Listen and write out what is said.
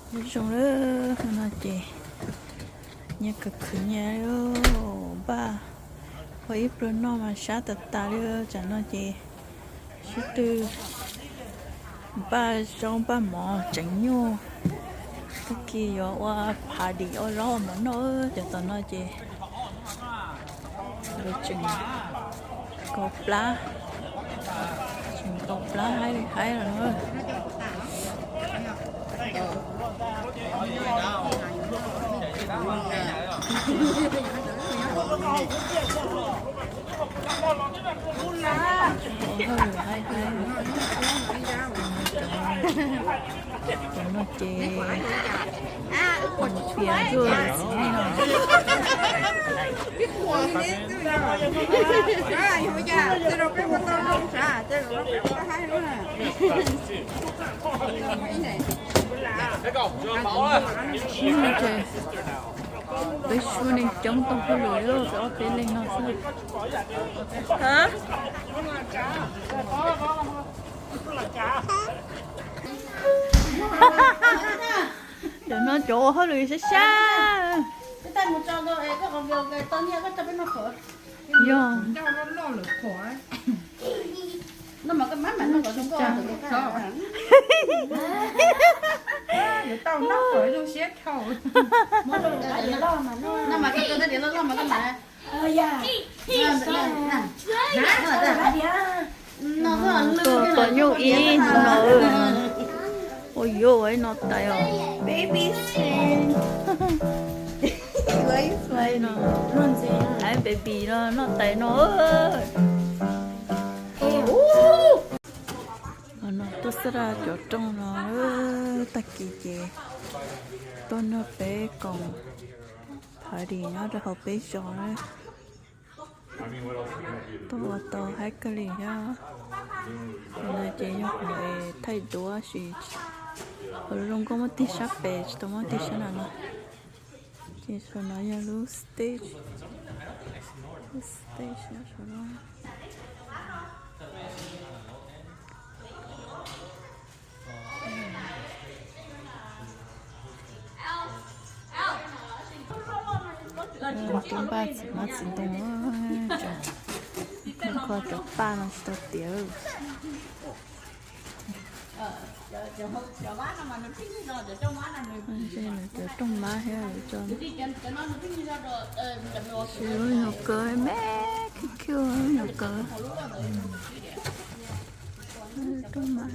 Nyob zoo lawm, no ces nyiaj kawg khwv nyiaj, npaj ua ib pluag noj mas sab tas tas li. Tsam no ces sib tw npaj zaub npaj mov tseem nyuj, tag kis yuav ua party ua zaub ua mov noj. Cov tom no ces lawv tseem kaus plab, tseem kaus plab haib li haib los na. Cov no ces piav tuaj txiv neej no. Peb suab neeg coob tau hauj lwm, peb ob peb leeg no xwb. Cov no cov ua hauj lwm sab sab. Yog. Tua nyuj ib no. Ua yuav ua ib no tais os. Hais baby no noj tais no. Tuaj xab daj cov rooj no, tag kis ces tuaj nrog peb koom party nyob rau hauv peb zos na. Tuaj ua tau haib kawg li thiab. Qhov no ces yog qhov thaij duab sis qhov zoo nkauj muaj tig sab pem, tsis tau muaj tig sab nram no. Ces saum no yog lub stage, lub stage nyob saum no. Tus npaj txiv hmab txiv ntoo, kho cov paj no tsis tau tiav. Cov rooj mab thiab, lub nyuag kawg me, cute cute nyuag kawg. Rooj mab.